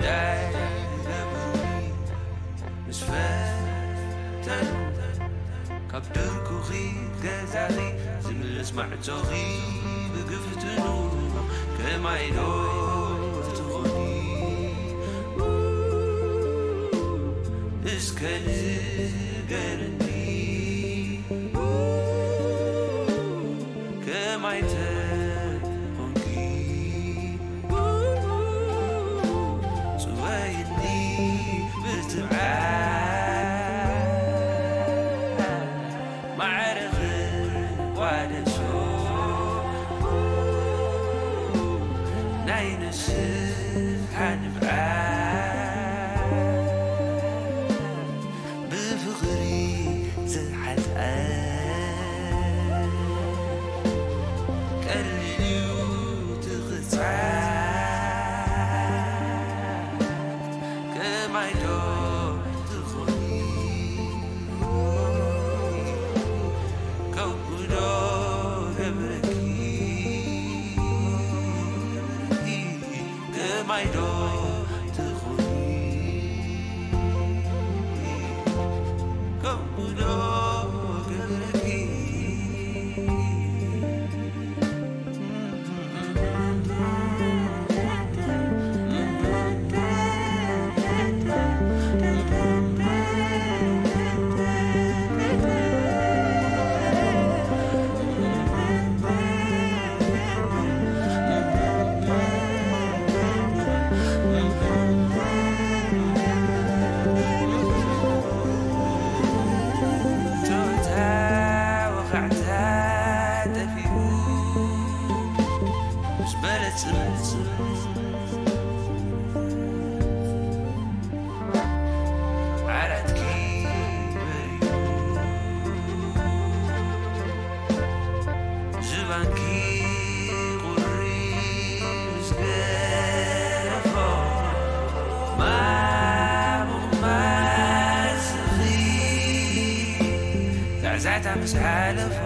ዳይ ገብሪ ምስ ፈተኑ ካብ ድርኩኺ ገዛኺ ዝምልስ ማዕጾኺ ብግፍትኑ ከማይ ዶ ትኾኒ እስከ ንገርኒ ከማይ ተኾንኪ ጽወይኒ ብትብዓት ማዕረ ክቋደሶ ናይ ንስሓ ንብዓት ብፍቕሪ ዝሓልኣ ቀሊል እዩ ትኽጻዕ ከማይ ዶ ትኾኒ ከምኡ ዶ ገብረኪ ከማይ ዶ ትኾኒ ከምኡ ዶ ገብረኪ ቶታ ወኻዕታ ጠፊኡ ምስ በለጽ ዓራትኪ በሪሁ ዝባንኪ ቁሪ ምስ ገረፎ ማሙቕ ማስኺ ዛዕዛዕታ ምስ ሓለፎ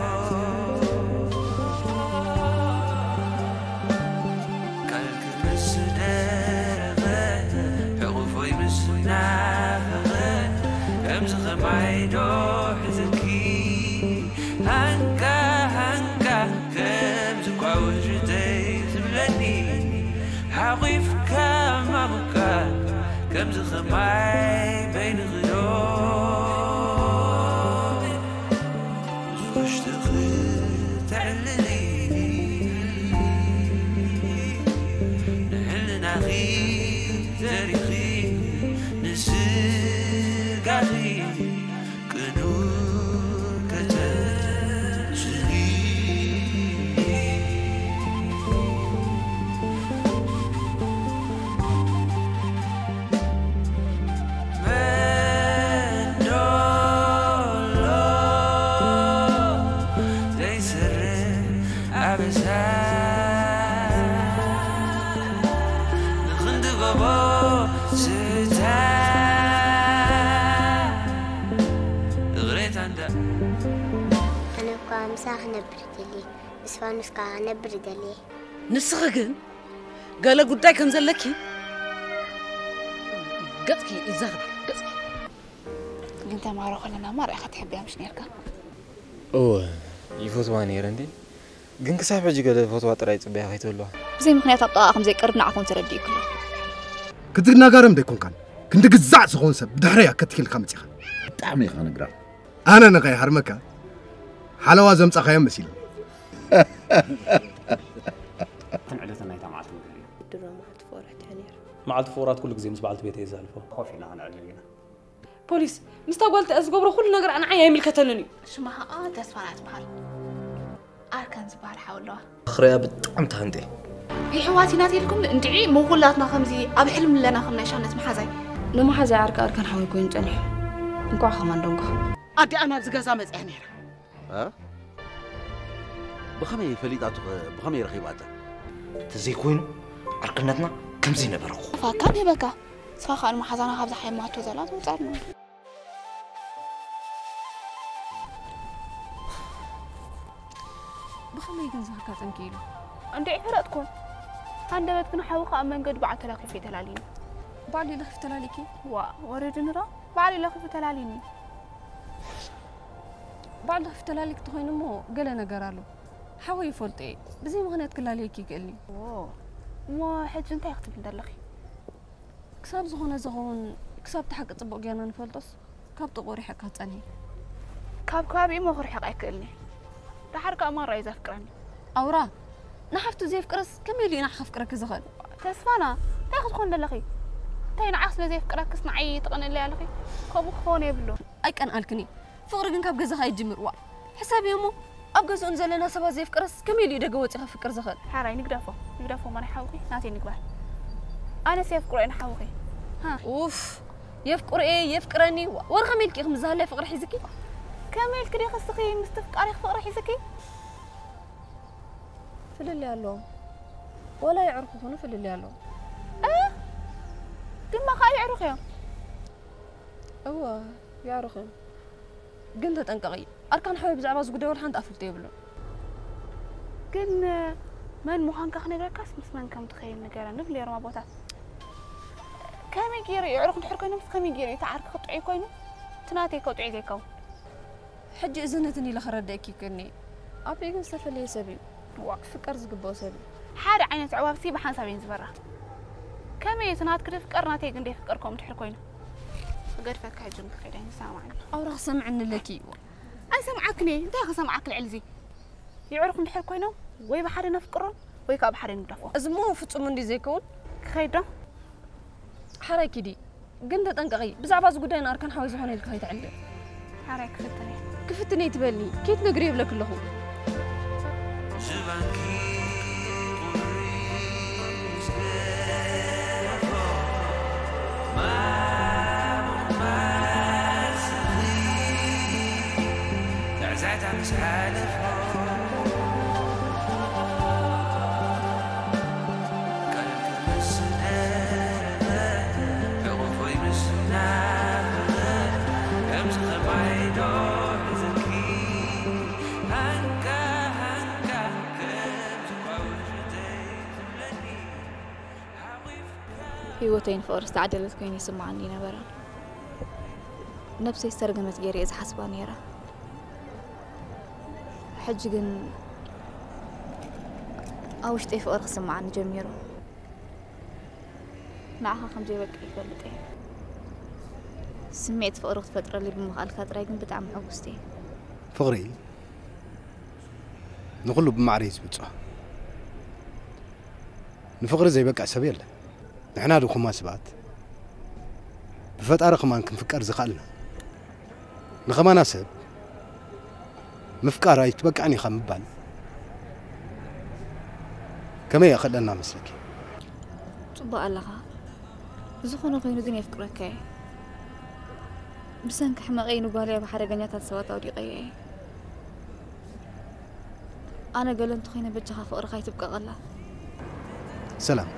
ቃልኪ ምስ ደረቐ ሕቑፎይ ምስ ናፈቐ ከምዚ ኸማይ ዶ ሕዝኪ ሃንካ ሃንካ ከምዚ ኳ ውሽጠይ ዝብለኒ ሓቑፍካ ማሙካ ከምዚ ኸማይ በይንኺ ዶ ውሽጥኺ ተዕልሊ ንሕልናኺ ዘሪኺ ንስጋኺ ቅኑ ከተስሊ ኣነ እኳ ምሳኻ ክነብር ይደሊ፣ ምስ ፋኑስ ከኣ ክነብር ይደሊ። ንስኺ ግን ገለ ጉዳይ ከም ዘለኪ ገጽኪ ይዛረብ፣ ገጽኪ። ግን ተማሃሮ ከለና እማ ርኢኻ ትሕብያ ምሽ ነርካ? እወ፣ ይፈትዋ ነይረ እንዴ። ግን ክሳብ ሕጂ ገለ ፈትዋ ጥራይ ጽበያ ከይትህልዋ። ብዘይ ምኽንያት ኣብ ጥቓኣ ከም ዘይቀርብ ንዓኹም ተረዲእኩ ኣሎ። ክትናጋረም ደይኮንካን ክንዲ ግዛዕ ዝኸውን ሰብ ብድሕረይ ኣከትኪልካ መጺኻ። ብጣዕሚ ኢኻ ነግራም። ኣነ ንኸይሃርመካ ሓለዋ ዘምጻኻዮ መሲሉ። እተን ዕለተን ናይታ መዓልቲ ምግሪ እዩ። ድሮ መዓልቲ ፍቑራት እያ ነይራ። መዓልቲ ፍቑራት ኩሉ ግዜ ምስ በዓልቲ ቤተይ እየ ዘሕልፎ። ኮፍ ኢልና ከነዕልል ኢና። ፖሊስ፣ ምስታ ጓል እቲኣ ዝገብሮ ኩሉ ነገር ንዓይ ኣይምልከተንን እዩ። ሽማ ኸኣ ተስፋና ትበሃል። ኣርከን ዝበሃል ሓው ኣለዋ። ክሪኣ ብጣዕሚ ተሃንጥየ። የሕዋት ኢና ተልኩም እንድዒ ምውላትና ከምዚ ኣብ ሕልሚ ኣለና ከም ናይ ሻነት መሓዛይ። ንመሓዛይ ዓርኪ ኣርከን ሓወይ ኮይኑ ጸኒሑ። እንቋዕ ከማን ደንጎ። ኣዲኣ ናብዚ ገዛ መጺኣ ነይራ። እ ብኸመይ ፈሊጣቶ ኸ ብኸመይ ረኺባታ? ተዘይኮይኑ ዕርክነትና ከምዘይነበረ እኮ። ፋካ ንህበካ ንስኻ ከኣ ንመሓዛና ካብዛ ሓየማቶ ዘላ ተውጻልና። ብኸመይ ግን ዝሃካ ጽንኪ ኢሉ? እንድዒ ፈለጥኩ። ሃንደበትክን ሓውኻ ኣብ መንገዲ በዓል ተላኺፉ እዩ ተላልዩኒ። ባዕሉ ኢለኺ ተላሊኪ? ዋ ወሪድኒ ዶ? ባዕሉ ኢለኺ ተላሊኒ። ባዕሉ ኢለኺ ተላሊክ ተኾይኑ እሞ ገለ ነገር ኣሎ። ሓወይ ይፈልጦ እየ። ብዘይ ምኽንያት ክላለየኪ ይክእልኒ። ዎ እሞ ሕጂ እንታይ ክትብል ዘለኺ? ክሳብ ዝኾነ ዝኸውን ክሳብ እቲ ሓቂ ጽቡቕ ጌርና ንፈልጦስ ካብ ጥቑ ርሒቕካ ትጸንሒ። ካብ ከባቢኡ እሞ ክርሕቕ ኣይክእልኒ። ደሓር ከኣ ማራ እዩ ዘፍቅረኒ። ኣውራ ንሓፍቱ ዘየፍቅረስ ከመይ ኢሉ እዩ ንዓኻ ከፍቅረኪ ዝኽእል? ተስፋና እንታይ ክትኾን ዘለኺ? እንታይ ንዓኽ ስለ ዘየፍቅረክስ ንዓይ ትቐንእለይ ኣለኺ? ከምኡ ክኸውን የብሉ። ኣይቀንኣልክን እየ። ፍቕሪ ግን ካብ ገዛኻ ይጅምር። ዋ ሕሳብ እየ እሞ ኣብ ገዝኡ ንዘለና ሰባት ዘየፍቅረስ ከመይ ኢሉ እዩ ደገ ወፂኡ ከፍቅር ዝኽእል? ሓራይ ንግደፎ ንግደፎ ማን ሓውኺ ናተይ ንግበር። ኣነስ የፍቅሮ እየ ንሓውኺ። ሃ ኡፍ የፍቅሮ እየ የፍቅረኒ። ዋ ወርኸ ሜልኪ ኢኹም ዝሃለየ ፍቕሪ ሒዝኪ? ከመይ ኢልኪ ዲኺ እስኺ ምስ ትፍቃሪኽ ፍቕሪ ሒዝኪ? ፍልልይ ኣለዎም። ወላ የዕርኹ ኹኑ ፍልልይ ኣለዎም። እ ድማ ከኣ የዕርኹ እዮም። እወ የዕርኹ እዮም። ግን ተጠንቀቒ። ኣርካን ሓወይ ብዛዕባ እዚ ጉዳይ ወላ ሓንቲ ኣፍልጦ የብሉን። ግን መን ምዃንካ ክነግረካስ ምስ መን ከም ትኸይድ ንገረኒ ይብሉ ነይሮም ኣቦታት። ከመይ ገይሩ የዕርኹ እንድሕር ኮይኖምስ ከመይ ገይሩ እዩ እቲ ዓርኪ ክጥዑይ ኮይኑ? እቲ ናተይ ከጥዑይ ዘይከውን። ሕጂ እዝነትን ኢለ ክረድእኪ ይክእልኒ። ኣቦይ ግን ዝተፈለየ ሰብ እዩ። ዋ ክፍቀር ዝግብኦ ሰብ እዩ። ሓደ ዓይነት ኣዕዋፍሲ ብሓንሳብ እየን ዝበራ። ከመይ እቲ ናትኪ ድፍቀር ናተይ ግን ደይፍቀር ከምኡ እንድሕር ኮይኑ? ክገድፈካ ሕጂ እውን ክኸይድ ኣይንሰማማዕን። ኣውራ ክሰምዐኒ ኣለኪ። ኣይሰምዓክን እየ። እንታይ ክሰምዓክ ልዕሊ እዚ? የዕርኹ እንድሕር ኮይኖም ወይ ብሓደ ነፍቅሮም ወይ ከዓ ብሓደ ንግደፎም። እዚ እሞ ፍጹም እንዲ ዘይከውን። ክኸይድ ዶ? ሓራይ ኪዲ። ግን ተጠንቀቒ። ብዛዕባ እዚ ጉዳይ ንኣርካን ሓወይ ዝኾነ ኢልኪ ከይተዕልሊ። ሓራይ ክፍትን እየ። ክፍትን እየ ትበልኒ። ከይትነግርዮ ይብለኪ ኣለኹ። ዝባንኪ ቁሪ ምስ ገደፎ ማሙቕ ማስኺ ትዕዛታ ምስ ሓለፎ ቀልቢ ምስ ደረበ ሕቑፎይ ምስ ናፈቐ ከምዚ ኸማይ ዶ ሒዘኪ ሃንካ ሃንካ ከምዚ ቋውጅተይ ዝብለኒ ሓቑፍ ህይወተይ ንፍቕሪ ዝተዓደለት ኮይነ ይስምዓኒ ነበረ። ነብሰይ ዝተርገመት ገይረ እየ ዝሓስባ ነይረ። ሕጂ ግን ኣብ ውሽጠይ ፍቕሪ ክስምዓኒ ጀሚሩ። ንዓኻ ከም ዘይበቅዕ ይፈልጥ እየ። ስምዒት ፍቕሪ ክትፈጥረለይ ብምኽኣልካ ጥራይ ግን ብጣዕሚ ሕጉስቲ እየ። ፍቕሪ ንኹሉ ብማዕረ እዩ ዝብጾ። ንፍቕሪ ዘይበቅዕ ሰብ የለን። ንሕና ድኹማት ሰባት ብፈጣሪ ከማን ክንፍቀር ዝኸኣልና ንኸማና ሰብ ምፍቃር ኣይትበቅዕን ኢኻ ምባል ከመይ የኽእለና መስለኪ? ጽቡቕ ኣለኻ። ዝኾነ ኮይኑ ግን የፍቅረካ እየ። ብሰንኪ ሕመቐይ ንጓለይ ኣብ ሓደገኛታት ሰባት ኣውዲቐያ እየ። ኣነ ገለ እንተኾይነ በጃኻ ፍቕርኻ ኣይትብቀቐላ። ሰላም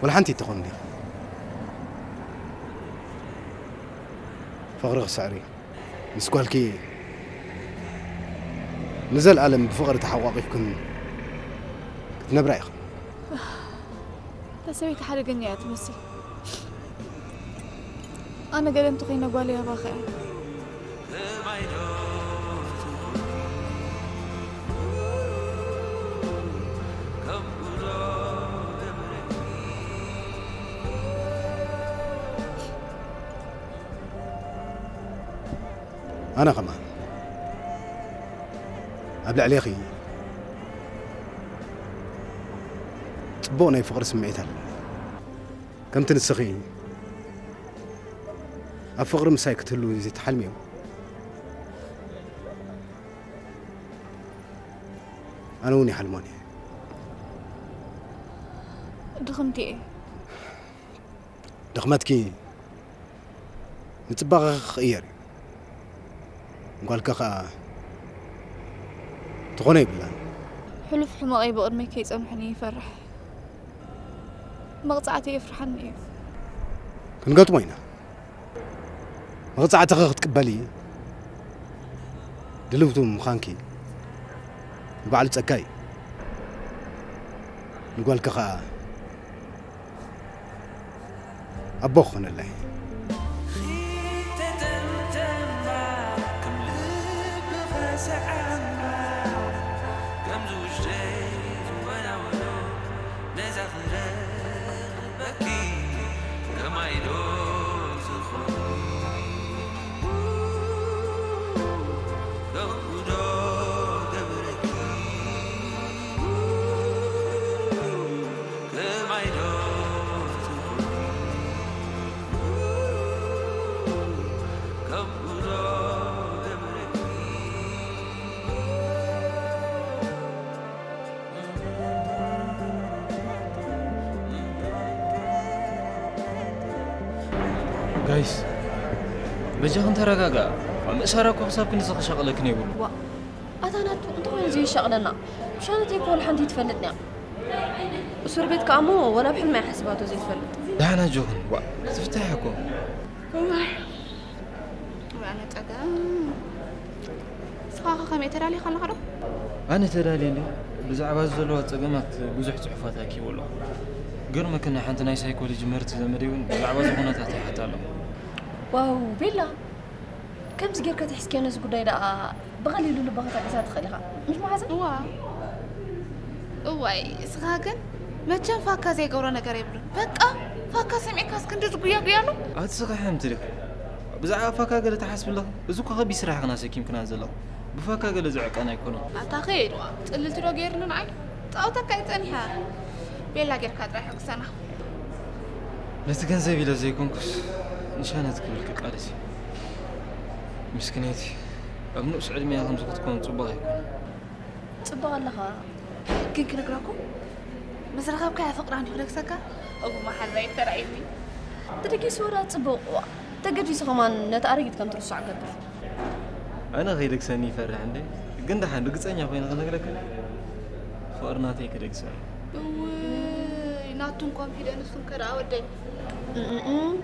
ወላ ሓንቲ ይትኾን እንዲኻ ፍቕሪ ክስዕር እዩ ምስ ጓልኪ ንዘልኣለም ብፍቕሪ ተሓቋቒፍክን ክትነብራ ኢኽን። እታ ሰበይቲ ሓደገኛ እያ ትመስል። ኣነ ገለ እንተኾይነ ጓለይ ኣባኻ እያ። ኣነ ኸማን ኣብ ልዕሌኺ ጽቡቕ ናይ ፍቕሪ ስምዒት ኣለኒ። ከምቲ ንስኺ ኣብ ፍቕሪ ምሳይ ክትህሉ ዘይትሓልምዮ ኣነ እውን ይሓልሞን እየ። ድኽምቲ እየ። ድኽመትኪ ንጽባቐኺ ክቕየር እዩ። ጓልኪ ኸኣ ትኾኖ የብላን። ሕሉፍ ሕመቐይ ብቕድመይ ከይጸንሑኒ ይፈርሕ። መቕጻዕቲ የፍርሓኒ እዩ። ክንገጥሞ ኢና። መቕጻዕትኺ ክትቅበሊ ድልውቲ ምዃንኪ ንባዕሉ ጸጋ እዩ። ንጓልኪ ኸኣ ኣቦ ክኾነላ እየ። ጋይስ፣ በጃኹም ተረጋጋ። ኣብ ምእሳራ እኮ ክሳብ ክንድዚ ክሻቕለክን የብሉ። ዋ፣ ኣታ ናቱ እንተኾይኑ ዘይሻቕለና። ብሻነተይ እኮ ወላ ሓንቲ ትፈልጥንያ። እሱር ቤት ከኣ እሞ ወላ ብሕልማ ይሓስባቶ ዘይትፈልጥ። ደሓን ኣጆኹም። ዋ፣ ክትፍትሕ እኮ። እዋይ። ወይ ኣነ ጸገም። ንስኻ ኸ ከመይ ተዳሊኻ ኣለኻ ዶ? ኣነ ተዳልየ እንዴ? ብዛዕባ እዚ ዘለዋ ጸገማት ብዙሕ ጽሑፋት ኣኪቡ ኣለኹ። ገርመክን ሓንቲ ናይ ሳይኮሎጂ ምህርቲ ዘመደይ እውን ብዛዕባ እዚ ኩነታት ይሓታ ኣለኹ። ዋው፣ ቤላ፣ ከምዚ ጌርካ ተሒዝክዮ ነዚ ጉዳይ ደኣ ብቐሊሉ ልብኻ ተዕግሳ ትኽእል ኢኻ። ምሽ መሓዘ? እዋ። እዋይ፣ እስኻ ግን መቸም ፋካ ዘይገብሮ ነገር የብሉን። በቃ ፋካ ሰሚዕካስ ክንድዚ ጉያ ጉያ ኣሎ? ኣቲ ስኻ ሓምቲ ዲኺ? ብዛዕባ ፋካ ገለ ትሓስቢ ኣለኺ? እዚ እኮ ከቢድ ስራሕ ኢኽና ሰኪምክና ዘለኹ። ብፋካ ገለ ዝዕቀን ኣይኮነን። ኣታ ኸይድዋ፣ ጽልልቲ ዶ ገይርኒ ንዓይ? ጻውተካ እዩ ጸኒሐ። ቤላ ጌርካ ጥራይ ሕጉሰና። ነቲ ገንዘብ ኢለ ዘይኮንኩስ፣ ንሻነት ክብል ክቃለስ እየ። ምስክነይቲ፣ ኣብ ንኡስ ዕድሜኣ ከምዚ ክትኮን ጽቡቕ ኣይኮነን። ጽቡቕ ኣለኻ፣ ግን ክነግራኩም፣ ምስ ረኸብካያ ፍቕራ እንዲዩ ክደግሰካ፣ እቡ መሓዛይ ተራእዩኒ። ተደጊሱ ወላ ጽቡቕ፣ ዋ፣ ተገዲሱ ከማን ነቲ ኣረጊት ከም ትርስዖ ገብር። ኣነ ከይደግሰኒ ይፈርሕ እንዴ፣ ግን ደሓን ርግጸኛ ኮይነ ክነግረካ፣ ፍቕሪ ናተይ ክደግሶ እየ። እውይ፣ ናቱን ኮንፊደንሱን ከ ደኣ ወደይ። እም፣ እም፣ እም።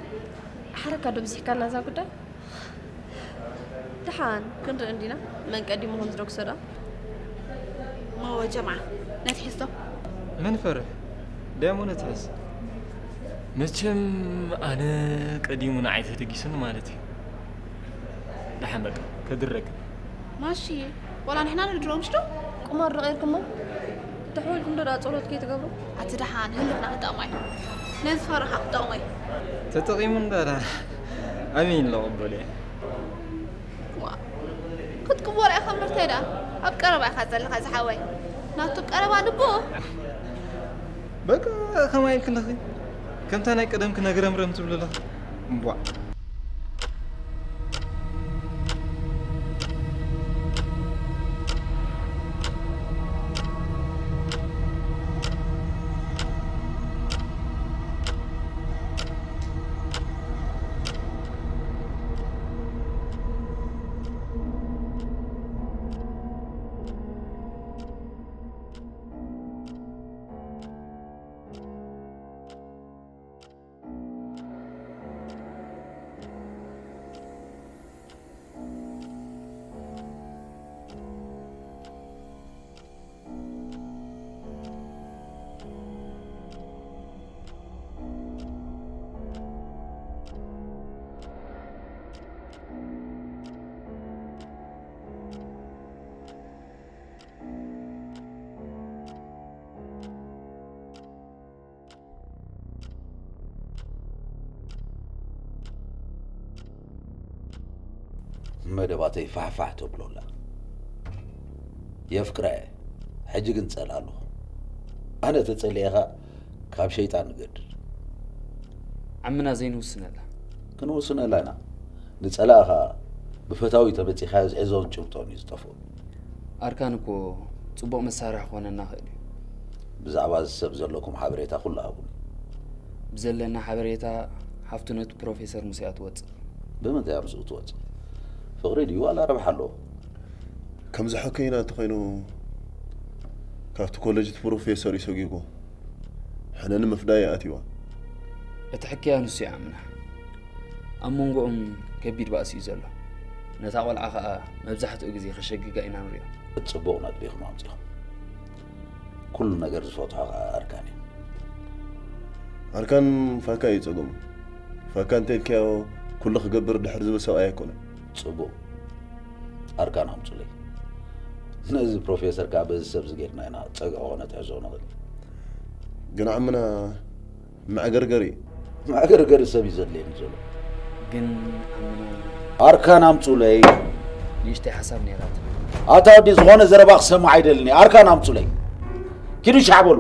ሓረካ ዶ ብዚሕካላ እዛ ጉዳይ? ደሓን ክንርኢ እንዲና፣ መን ቀዲሙ ከም ዝደግሶ ደኣ። ማወ ጀምዓ፣ ነቲ ሒዝቶ። መን ፈርሕ? ደያሞ ነቲ ሕዝ። መቸም ኣነ ቀዲሙ ንዓይ ተደጊሱኒ ማለት እዩ። ደሓን በቃ፣ ከድረግ። ማሺ፣ ዋላ ንሕና ንድሮ ምሽ ዶ? ቁማር ዶ ቀይርኩሞ? ተሓዊልኩም ዶ ደኣ ጸሎት ከይትገብሩ? ኣቲ ደሓን ህልኽና ክጠቕማ እዩ። ነዚ ፈረኻ ክጠቕማ እዩ። ተጠቒሙ እንዳ ደኣ ኣሜን ኢለ ቅበል እየ። ዋ፣ ክትቅበሎ ኢኻ ምርተይ ደኣ። ኣብ ቀረባ ኢኻ ዘለኻ ዝሓወይ። ናቱ ቀረባ ልቡ። በቃ ከማይ ኢልክለኺ። ከምታ ናይ ቀደምኪ ነግረምረም ትብሊ ኣለኺ። እምቧእ። መደባተይ ፋሕፋሕ ተብሎ ኣላ። የፍቅራ እየ፣ ሕጂ ግን ጸልኣ ኣለኹ። ኣነ ተጸሊኤኻ ካብ ሸይጣን ንገድል። ዓምና ዘይንውስነላ። ክንውስነላ ኢና። ንጸላእኻ ብፈታዊ ተመጺኻዮ ዝሕዞን ጭብጦን እዩ ዝጠፍኦ። ኣርካን እኮ ጽቡቕ መሳርሒ ክኾነና ክእል እዩ። ብዛዕባ እዚ ሰብ ዘለኩም ሓበሬታ ኩሉ ሃቡኒ። ብዘለና ሓበሬታ ሓፍቱ ነቲ ፕሮፌሰር ሙሴ እያ ትወጽእ። ብምንታይ እያ ምስኡ ትወጽእ? ፍቕሪ ድዩ ዋላ ረብሓ ኣለዎ? ከምዚ ሓከይና እንተኾይኑ ካብቲ ኮለጅ እቲ ፕሮፌሰር እዩ ሰጒጉ። ሕነ ንምፍዳይ እያ ኣትይዋ። እቲ ሕክያ ንሱ እዩ ዓምና። ኣብ መንጎኦም ከቢድ ባእሲ እዩ ዘሎ። ነታ ቆልዓ ኸኣ መብዛሕትኡ ግዜ ከሸግጋ ኢና ንሪኦ። ጽቡቕ ነጥቢ ኢኹም ኣምጺኹም። ኩሉ ነገር ዝፈትሖ ኸኣ ኣርካን እዩ። ኣርካን ፋካ እዩ ጸገሙ። ፈካ እንተ ኢልካዮ ኩሉ ክገብር ድሕር ዝብል ሰብኣይ ኣይኮነን። ጽቡቕ። ኣርካን ኣምጹለይ። ነዚ ፕሮፌሰር ከኣ በዚ ሰብ ዝጌድና ኢና ጸግዒ ክነትሕዞ ንኽእል። ግን ዓምና መዕገርገር እዩ። መዕገርገሪ ሰብ እዩ ዘድልየኒ ዘሎ። ግን ኣምና ኣርካን ኣምጹለይ። ንእሽተይ ሓሳብ ነይራት። ኣታ ወዲ ዝኾነ ዘረባ ክሰማዕ ኣይደልን እየ። ኣርካን ኣምጹለይ። ኪዱ ሻዕ በሉ።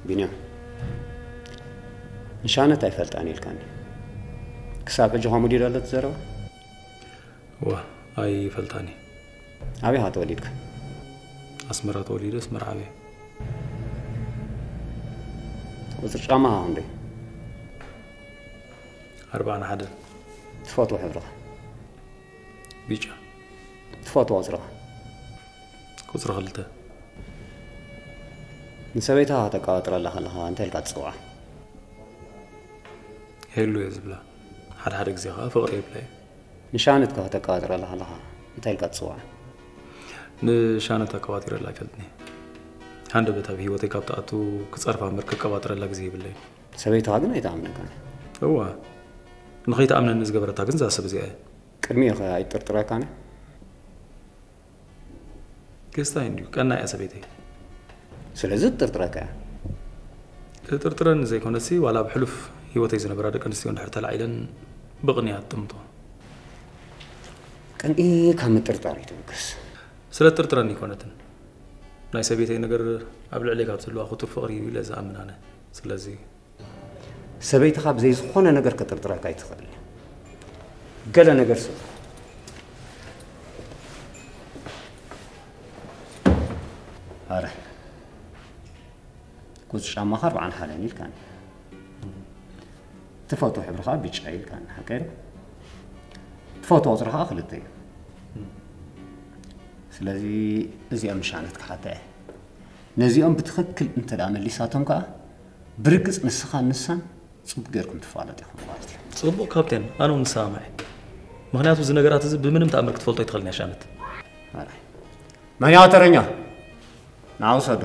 ቢንያም፣ ንሻነት ኣይፈልጣን ኢልካኒ። ክሳብ ሕጂ ከምኡ ድዩ ዘሎ እቲ ዘረባ? እወ፣ ኣይፈልጣን እየ። ኣበይ ኢኻ ተወሊድካ? ኣስመራ ተወሊደ ኣስመራ ዓብየ። ቁፅሪ ጫማኻ ክንደይ? ኣርባዓን ሓደን። ትፈትዎ ሕብርኻ? ቢጫ። ትፈትዎ ቁፅርኻ? ቁፅሪ ክልተ። ንሰበይትኻ ከተቀባጥረላ ከለኻ እንታይ ኢልካ ትፅውዓ? ሄሉ እየ ዝብላ። ሓደ ሓደ ግዜ ከዓ ፍቕሪ ይብላ እየ። ንሻነትካ ከተቀባጥረላ ከለኻ እንታይ ኢልካ ትፅውዓ? ንሻነት ኣቀባጢረላ ኣይፈልጥን እየ። ሃንደበት ኣብ ህይወተይ ካብ ትኣቱ ክፀርፋ እምበር ከቀባጥረላ ግዜ የብለይን። ሰበይትኻ ግን ኣይትኣምነካን። እዋ፣ ንኸይትኣምነኒ ዝገበረታ ግን እዛ ሰብ እዚኣ እያ። ቅድሚኡ ኸ ኣይትጥርጥረካን? ክስታይ እንድዩ ቀና እያ ሰበይተይ። ስለዚ ትጥርጥረካ እያ። ትጥርጥረኒ ዘይኮነሲ ዋላ ኣብ ሕሉፍ ህይወተይ ዝነበራ ደቂ ኣንስትዮ እንድሕር ተላዒለን ብቕንያት ጥምቶ። ቀንኢካ ምጥርጣር ይትብገስ። ስለ ትጥርጥረኒ ኣይኮነትን። ናይ ሰበይተይ ነገር ኣብ ልዕለይ ካብ ዘለዋ ክቱር ፍቕሪ እዩ ኢለ ዝኣምን ኣነ። ስለዚ ሰበይትኻ ብዘይ ዝኾነ ነገር ከጥርጥረካ ኣይትኽእል። ገለ ነገር ስለ ኣረ፣ ቁጽ ጫማኻ ኣርባዓን ሓደን ኢልካኒ። ትፈትዎ ሕብሪ ኸኣ ብጫ ኢልካኒ፣ ሓቀይ ዶ? ትፈትዎ ቁጽሪ ኸኣ ክልተ እዩ። ስለዚ እዚኦም ንሻነት ክሓታ እየ። ነዚኦም ብትኽክል እንተ ደኣ መሊሳቶም ከኣ ብርግጽ ንስኻን ንሳን ጽቡቕ ጌርኩም ትፋለጡ ኢኹም ማለት እዩ። ጽቡቕ ካፕቴን፣ ኣነ እውን ንሰማማዕ እየ። ምኽንያቱ እዚ ነገራት እዚ ብምንም ተኣምር ክትፈልጦ ኣይትኽእልን እያ ሻነት። ኣረ፣ መን እያ ተረኛ? ንዓ ውሰዶ።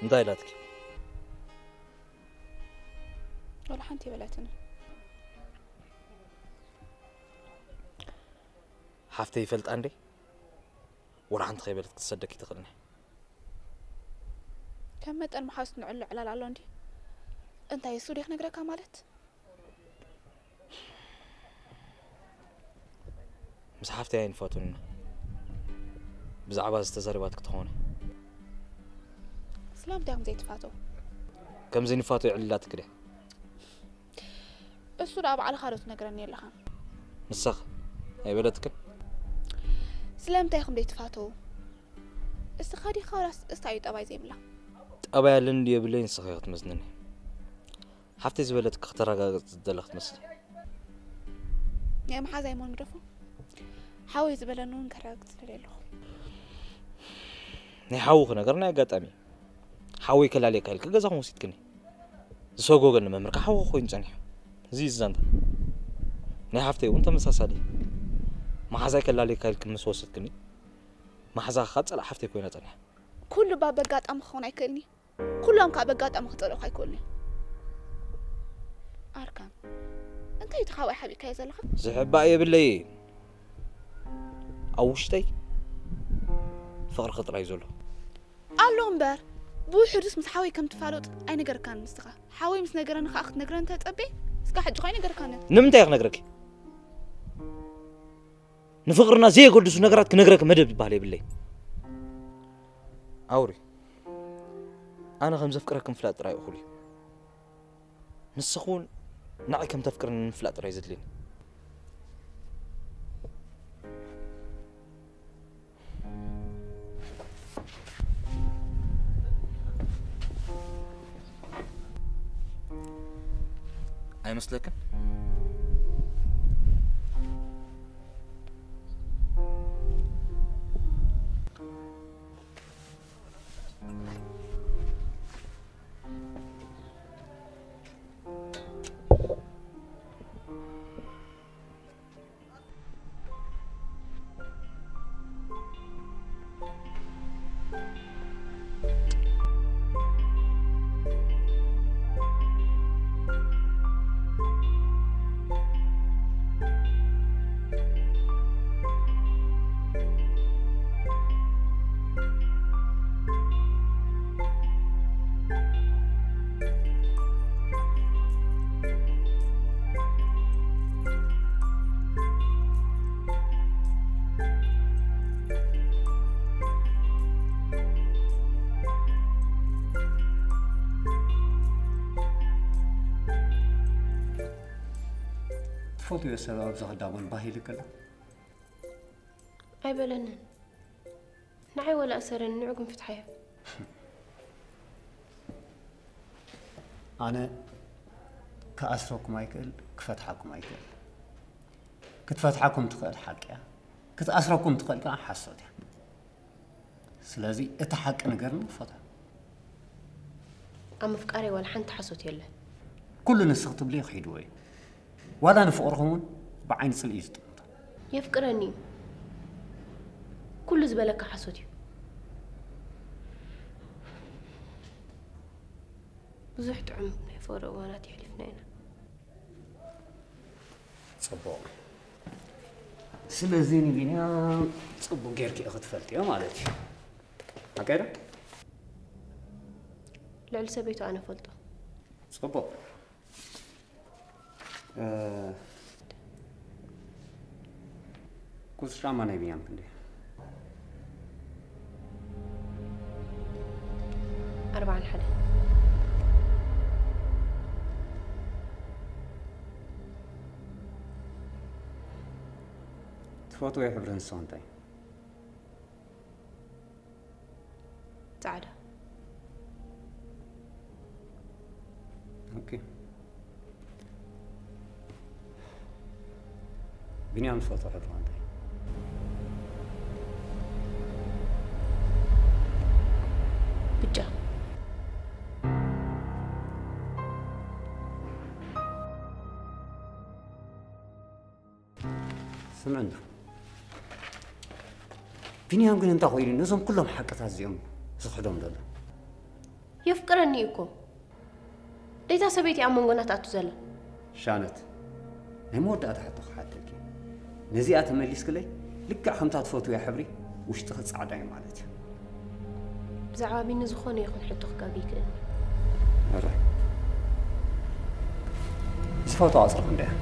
እንታይ ኢላትኪ? ወላ ሓንቲ የበለትንን። ሓፍተይ ይፈልጣ እንዴ? ወላ ሓንቲ ከይበለት ክትሰደኪ ትኽእልኒ። ከም መጠን መሓዙት ንዕሉ ዕላል ኣሎ እንዲ። እንታይ እሱ ዲኽ ነግረካ ማለት? ምስ ሓፍተይ ኣይንፋቱን ኢና። ብዛዕባ ዝተዛረባትኪ ተኾነ። ስለምንታይ እዮም ዘይትፋተው? ከምዚ ንፋቶ ይዕልላትኪ ድያ? እሱ ደኣ ባዕልኻ ዶ ትነግረኒ ኣለኻ? ንሳኽ ኣይበለትክን? ስለምንታይ ኢኹም ዘይትፋተው? እስኻ ዲኻ ራስ እስታይ እዩ ጠባይ ዘይብላ? ጠባይ ኣለኒ ድዩ የብለይን ንስኺ ኢኺ ክትመዝንኒ። ሓፍተይ ዝበለትኪ ክተረጋግጽ ዝደለኺ ትመስሊ። ናይ መሓዛይ መን ግደፎ? ሓወይ ዝበለኒ እውን ከረጋግጽ ደልየ ኣለኹ። ናይ ሓውኺ ነገር ናይ ኣጋጣሚ እዩ። ሓወይ ከላልየካ ኢልኪ ገዛኹም ወሲድክኒ። ዝሰጎገኒ መምህር ከኣ ሓውኺ ኮይኑ ጸኒሑ። እዚ እዩ ዛንታ። ናይ ሓፍተይ እውን ተመሳሳሊ። መሓዛይ ከላልየካ ኢልኪ ምስ ወሰድክኒ፣ መሓዛኺ ከኣ ጸላእ ሓፍተይ ኮይና ጸኒሓ። ኩሉ እባ በጋጣሚ ክኸውን ኣይክእልን እዩ። ኩሎም ከዓ በጋጣሚ ክጸልኡኻ ኣይክእሉን እዮም። ኣርካን፣ እንታይ እዩ እቲ ካብኣይ ሓቢእካዮ ዘለኻ? ዝሕባእ የብለይ። ኣብ ውሽጠይ ፍቕርኺ ጥራይ ዘሎ። ኣሎ እምበር፣ ብውሕዱስ ምስ ሓወይ ከም ትፋለጡ ኣይነገርካን ንስኻ። ሓወይ ምስ ነገረኒ ከዓ ክትነግረኒ ተጸቤ፣ እስካ ሕጂ ኸ ኣይነገርካንን። ንምንታይ እየ ክነግረኪ? ንፍቕርና ዘየገድሱ ነገራት ክነግረኪ መደብ ዝበሃል የብለይ። ኣውሪ፣ ኣነ ከም ዘፍቅረኪ ምፍላጥ ጥራይ እኹል እዩ። ንስኺ እውን ንዓይ ከም ተፍቅርኒ ምፍላጥ ጥራይ ዘድልየኒ። ኣይመስለክን? ትፈትዮ ሰብ ኣብዚ ክዳጎን ባህ ኢልክ ኣሎ? ኣይበለንን። ንዓይ ወላ እሰረኒ፣ ንዑ ግን ፍትሓዮ። ኣነ ክኣስረኩም ኣይክእል፣ ክፈትሓኩም ኣይክእል። ክትፈትሓኩም ትኽእል ሓቂ እያ፣ ክትኣስረኩም ትኽእል ከዓ ሓሶት እያ። ስለዚ እቲ ሓቂ ንገርኒ፣ ክፈትሖ። ኣብ ምፍቃረይ ዋላ ሓንቲ ሓሶት የለን። ኩሉ ንስኺ ትብልዮ ክሒድዎ እዩ። ዋላ ንፍቕርኹም እውን ብዓይኒ ጽልኢ እዩ ዝጥምቶ። የፍቅረኒ እዩ። ኩሉ ዝበለካ ሓሶት እዩ። ብዙሕ ጥዑም ናይ ፍቕሪ እዋናት የሕሊፍና ኢና። ጽቡቕ። ስለዚ ንቢንያም ጽቡቕ ጌርኪ ኢኺ ትፈልጥዮ ማለት እዩ። ሓቀይ ዶ? ልዕሊ ሰበይቱ ኣነ እፈልጦ። ጽቡቕ። እ፣ ቁጽሪ ጫማ ናይ ቢንያም ክንደይ? ኣርባዓን ሓደን። ትፈትዎ ሕብሪ ንስኺ እንታይ? ጻዕዳ። ኦኬ። ቢንያም ዝፈትዎ ሕብሪ እንታይ? ብጫ። ስምዕኒ፣ ቢንያም ግን እንታይ ኮይኑ ነዞም ኩሎም ሓቅታት እዚኦም ዝኽሕዶም ዘሎ? የፍቅረኒ እዩ እኮ። ደይታ ሰበይቲ ኣብ መንጎና ትኣቱ ዘላ። ሻነት፣ ናይ መወዳእታ ሕቶ ክሓተኪ። ነዚኣ ተመሊስክለይ፣ ልክዕ ከምታ ትፈትውያ ሕብሪ ውሽጥኺ ጻዕዳ እዩ ማለት እዩ። ብዛዕባ ቢኒ ዝኾነ ይኹን ሕቶ ክጋገ ይክእል። ሕራይ። ዝፈትዋ ቁጽሪ ክንደይ እያ?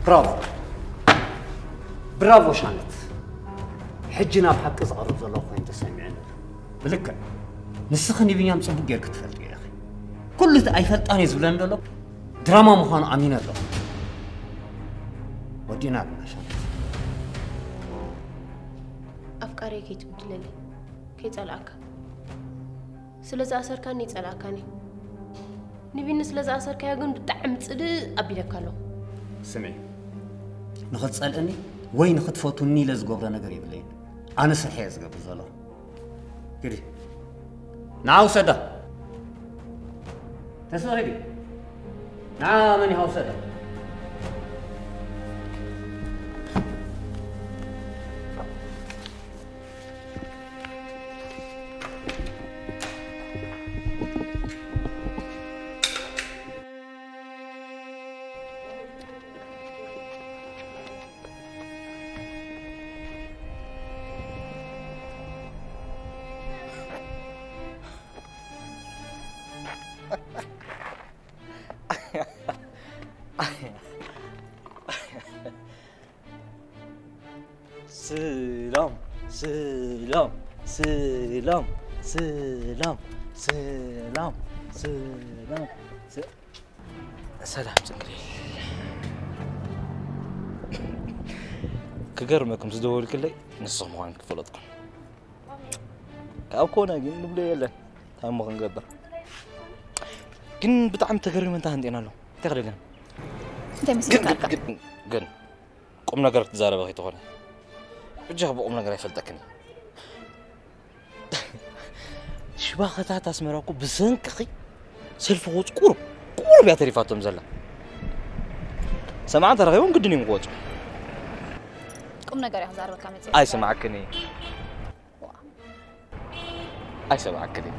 ብራቮ። ብራቮ ሻነት። ሕጂ ናብ ሓቂ ዝቐርብ ዘሎ ኮይኑ ተሰሚዑኒ ኣሎ። ብልክዕ ንስኺ ንቢንያም ጽቡቕ ጌርኪ ትፈልጥዮ ኢኺ። ኩሉ እቲ ኣይፈልጣን እየ ዝብለኒ ዘሎ ድራማ ምዃኑ ኣሚነ ኣለኹ። ወዲእና ኣለና ሻነት። ኣፍቃሪየ ከይትብድለለይ፣ ከይጸልኣካ። ስለ ዝኣሰርካኒ ይጸልኣካኒ። ንቢኒ ስለ ዝኣሰርካዮ ግን ብጣዕሚ ጽድእ ኣቢለካ ኣለኹ። ስምዒ፣ ንኽትጸልእኒ ወይ ንኽትፈትውኒ ኢለ ዝገብሮ ነገር የብለይን። ኣነ ስርሐይ እየ ዝገብር ዘለኹ። ኪዲ ንዓ ውሰዳ። ተስፋ ኪዲ ንዓ መን ኢኻ ውሰዳ። ስላም ስላም ስላም ስላም ስላም ስላም ስ- ሰላም ጽንግሊል። ክገርመኩም ዝደወልክለይ ንስኹም ምዃን ክፈለጥኩም። ካብ ኮነ ግን ንብሎ የለን። ታሞ ክንገብር ግን ብጣዕሚ ተገሪመ እንታ ህንጤና ኣሎ። እንታይ ክደገም? እንታይ መሲልካ ኣልካ? ግን ግን ቁም ነገር ክትዛረበ ከይተኾነ ብጃ ብቁም ነገር ኣይፈልጠክን። ሽባኸታት ኣስመራ እኮ ብሰንቅኺ ሰልፊ ክወፁ ቁሩብ ቁሩብ እያ ተሪፋቶም ዘላ። ሰማዕን ተረኺቦም ግድን እዮም ክወፁ። ቁም ነገር እያ ክዛረበካ መፅእ። ኣይሰማዕክን እየ። ኣይሰማዕክን እዩ።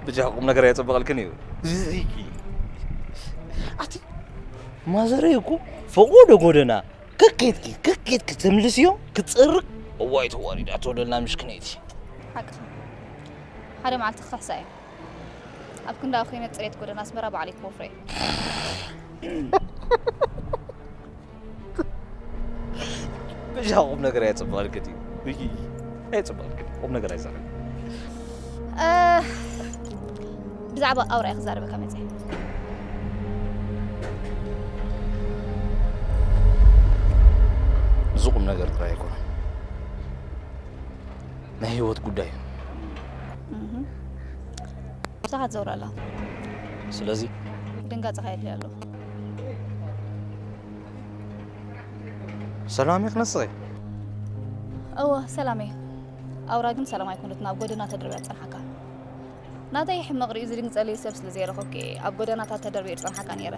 ብጃ ቁም ነገር ኣየጸበቐልክን እዩ። ዝዚኪ ኣቲ ማዘረይ እኮ ፈቆዶ ጎደና ከኬትኪ ከኬትኪ ተምልስዮ ክትጸርቅ እዋይ ተዋሪዳ ተወደልና ምሽክነይቲ። ሓቅኻ ሓደ መዓልቲ ክኽሕሳ እየ። ኣብ ክንዳ ኮይነ ፅሬት ጎደና ኣስመራ ባዕለይ ክወፍረ እየ። ብጃ ቁም ነገር ኣየጸበቐልክን እዩ። ሚኪ ኣየጸበቐልክን ቁም ነገር ኣይዛረብ። ብዛዕባ ኣውራ እየ ክዛረበካ መፅእ። እዚ ቁም ነገር ጥራይ ኣይኮነን፣ ናይ ህይወት ጉዳይ እዩ። ብዙሓት ዘውራ ኣላ። ስለዚ ድንጋፀ ካየድልያ ኣለዎ። ሰላም ይኽነስኺ። እወ ሰላም እየ። ኣውራ ግን ሰላም ኣይኮነትን፣ ኣብ ጎደና ተደርብያ ዝፀንሓካ። ናተይ ሕመቕ ርእዩ ዝድንግፀለይ ሰብ ስለ ዘይረኸብኩ እየ ኣብ ጎደናታት ተደርብየ ዝፀንሓካ ነይረ።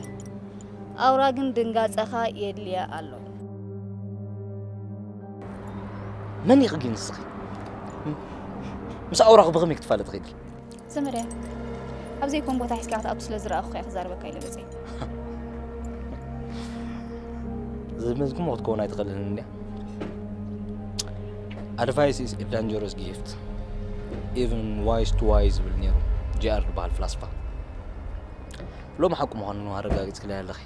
ኣውራ ግን ድንጋፀኻ የድልያ ኣሎ። መን ኢኺ ግን ንስኺ? ምስ ኣውራኺ ብኸመይ ክትፋለጥ ኺእልኪ? ዘመደ ኣብ ዘይኮን ቦታ ሒዝካ ክትኣቱ ስለ ዝረኣኹ እየ ክዛረበካ ኢለ መፅየ። ዝመዝግሞ ክትከውን ኣይትኽእልን እንድያ። Advice is a dangerous gift, even wise to wise ዝብል ነይሩ ጂኣር ዝበሃል ፍላስፋ። ሎም ሓቁ ምዃኑ ኣረጋጊጽክለይ ኣለኺ።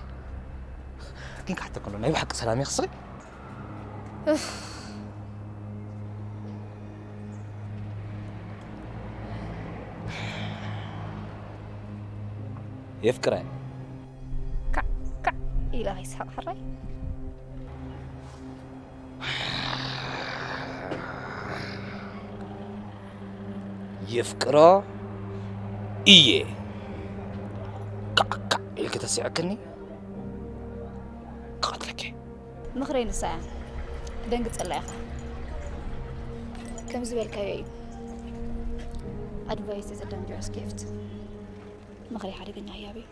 ግን ክሓተኩም ናይ ብሓቂ ሰላም ይኽስሪ። የፍቅረ ካዕ ካዕ ኢላ ከይስሕቕ ሕራይ። የፍቅሮ እየ። ካዕ ካዕ ኢልኪ ተሲዕክኒ ክቐትለኪ። ምኽረይ ንሳ እያ። ደንግጸላ ኢኻ። ከም ዝበልካዮ እዩ። Advice is a dangerous gift። ምኽሪ ሓደገኛ ህያብ እዩ።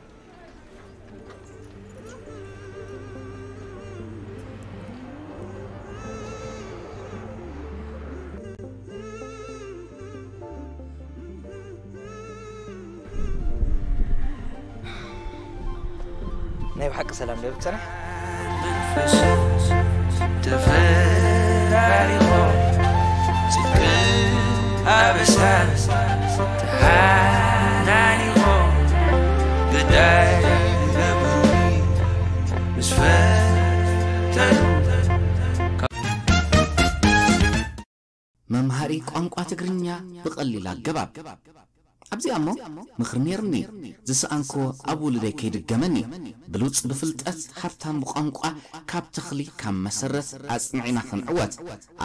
ናይ ብሓቂ ሰላም ዶ ይብጸና? ተፈራሪቖም ጽድቅን ኣበሳን ተሓናኒቖም ግዳይ ገብሩ ምስ ፈተኑ መምሃሪ ቋንቋ ትግርኛ ብቐሊል ኣገባብ። ኣብዚኣ እሞ ምኽሪ ነይርኒ፣ ዝሰኣንክዎ ኣብ ውሉደይ ከይድገመኒ። ብሉጽ ብፍልጠት፣ ሃብታም ብቋንቋ፣ ካብ ተኽሊ ካብ መሰረት ኣጽኒዕና ክንዕወት።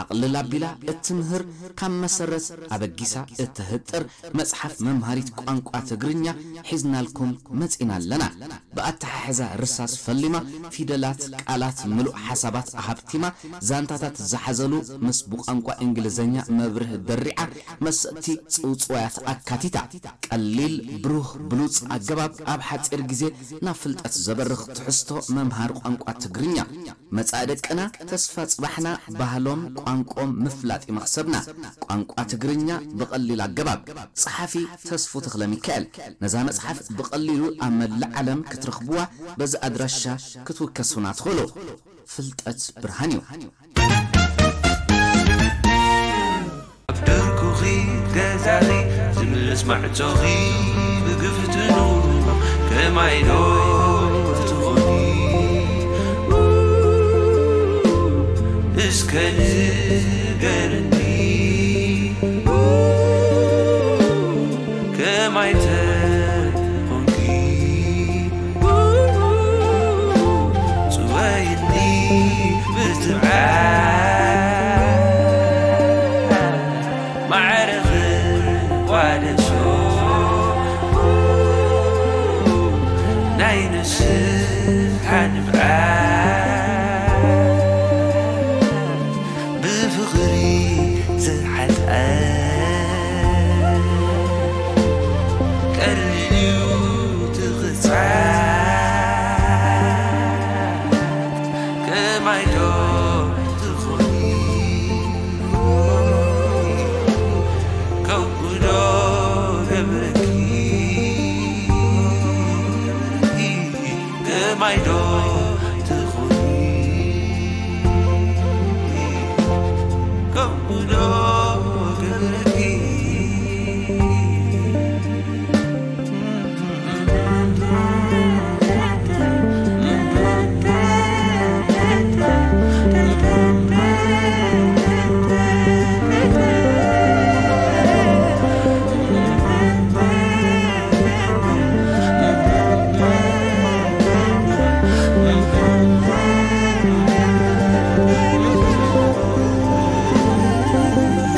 ኣቕልል ኣቢላ እትምህር፣ ካብ መሰረት ኣበጊሳ እትህጥር መጽሓፍ መምሃሪት ቋንቋ ትግርኛ ሒዝናልኩም መጺና ኣለና። ብኣተሓሕዛ ርሳስ ፈሊማ፣ ፊደላት፣ ቃላት፣ ምሉእ ሓሳባት ኣሃብቲማ፣ ዛንታታት ዝሓዘሉ ምስ ብቋንቋ እንግሊዝኛ መብርህ ደሪዓ፣ መሰጥቲ ጽውጽዋያት ኣካቲታ። ቀሊል፣ ብሩህ፣ ብሉጽ ኣገባብ ኣብ ሓጺር ግዜ ናብ ፍልጠት ዘበርኽ ትሕዝቶ መምሃር ቋንቋ ትግርኛ። መጻኢ ደቅና፣ ተስፋ ጽባሕና፣ ባህሎም፣ ቋንቆም ምፍላጥ እዩ መኽሰብና። ቋንቋ ትግርኛ ብቐሊል ኣገባብ። ጸሓፊ ተስፉ ተኽለ ሚካኤል። ነዛ መጽሓፍ ብቐሊሉ ኣብ መላእ ዓለም ክትረኽብዋ በዚ ኣድራሻ ክትውከሱና ትኽእሉ። ፍልጠት ብርሃን እዩ። ኣብ ደርኩኺ ገዛኺ ዝምልስ ማዕጾኺ ብግፍትኑ ከማይ ዶ ትኾኒ? እስከ ንገርኒ ከማይ ተኾንኪ? ጽወይኒ ብትብዓት ማዕረ ክቋደሶ ናይ ንስሓ ንብዓት ብፍቕሪ ዝሓጥኣ ቀሊል እዩ ትቕጻዕ ከማይ ዶ ትኾኒ? ከምኡ ዶ ገብረኪ? ከማይ ዶ ትኾኒ? ከምኡ ዶ ገብረኪ?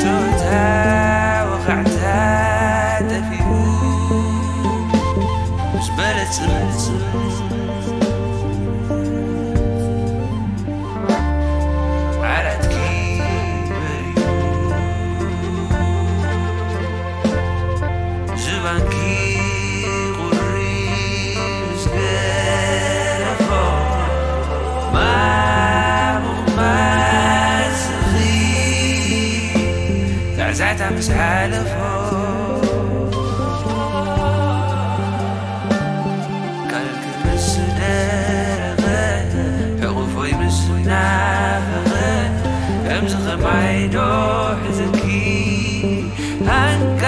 ቶታ ወኻዕታ ጠፊኡ ምስ በለጽ ዓራትኪ በሪሁ ዝባንኪ ቁሪ ምስ ገረፎ ማሙቕ ማስኺ ዛዕዛዕታ ምስ ሓለፎ ቃልኪ ምስ ደረቐ ሕቑፎይ ምስ ናፈቐ ከምዚ ኸማይ ዶ ሕዝኪ ሃንካ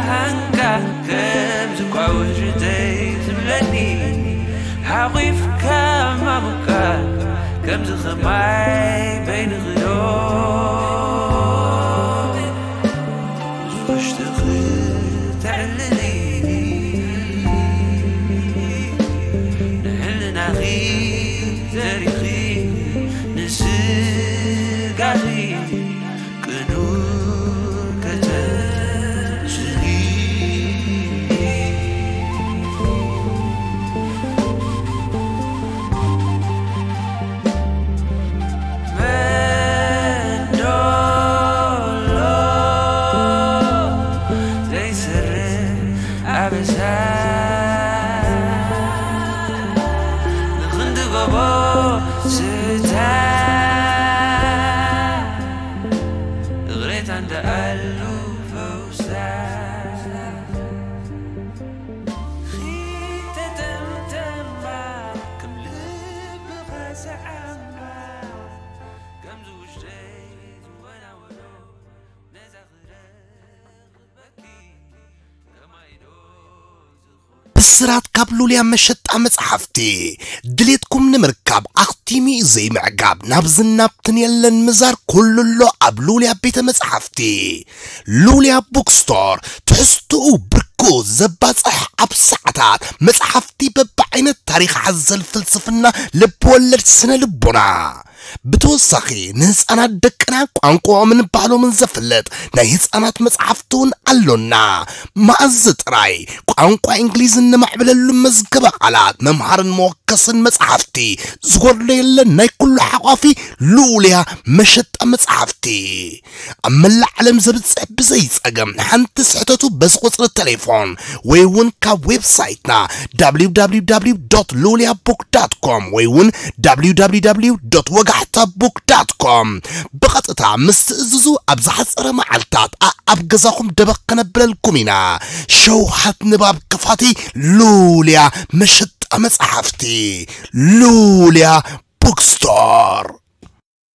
ሃንካ ከምዚ ኳ ውሽጠይ ዝብለኒ ሓቑፍካ ማሙካ ከምዚ ኸማይ በይንኺ ዶ ውሽጥኺ ተዕልሊ ንሕልናኺ ዘሪኺ ንስጋኺ ቅኑዕ ከተምስሊ መን ዶሎ ዘይሰርሕ ኣበሳ ንኽንዲ ጎቦ ስታ እቕሬታ እንዳ ኣሉ ፈውሳ ኺተጠምተማ ከም ልብኻ ሰዓማ ከምዚ ውሽጠይ ዝወናወኖ ነዛ ክረኽበኪ ከማይ ዶ ዝኾነ ብስራት ካብ ሉልያ መሸጣ መጽሓፍቲ። ድሌትኩም ንምርካብ ኣኽቲሙ እዩ ዘይምዕጋብ። ናብ ዝናብትን የለን ምዛር ኩሉ ኣሎ ኣብ ሉልያ ቤተ መጽሓፍቲ። ሉልያ ቡክስቶር፣ ትሕዝትኡ ብርኩ ዘባጽሕ፣ ኣብ ሰዓታት መጽሓፍቲ በብዓይነት፣ ታሪኽ ሓዘል፣ ፍልስፍና፣ ልብወለድ፣ ስነ ልቦና። ብተወሳኺ ንህፃናት ደቅና ቋንቋኦምን ባህሎምን ዘፍልጥ ናይ ህፃናት መጽሓፍቲ እውን ኣሎና። መኣዝ ጥራይ ቋንቋ እንግሊዝ እነማዕብለሉ መዝገበ ቃላት፣ መምሃርን መወከስን መጽሓፍቲ፣ ዝጎድሎ የለን። ናይ ኩሉ ሓቋፊ ሉልያ መሸጣ መጽሓፍቲ። ኣብ መላእ ዓለም ዘብጽሕ ብዘይ ጸገም ሓንቲ ስሕተቱ በዚ ቁጽሪ ቴሌፎን ወይ እውን ካብ ዌብሳይትና www.luliabook.com ወይ እውን www.ወጋሕታbook.com ብቐጥታ ምስ ትእዝዙ ኣብ ዝሓጸረ መዓልታት ኣኣብ ገዛኹም ደበኽ ከነብለልኩም ኢና። ሸውሃት ንባብ ክፋቲ ሉልያ መሸጣ መጽሓፍቲ። ሉልያ ቡክስቶር።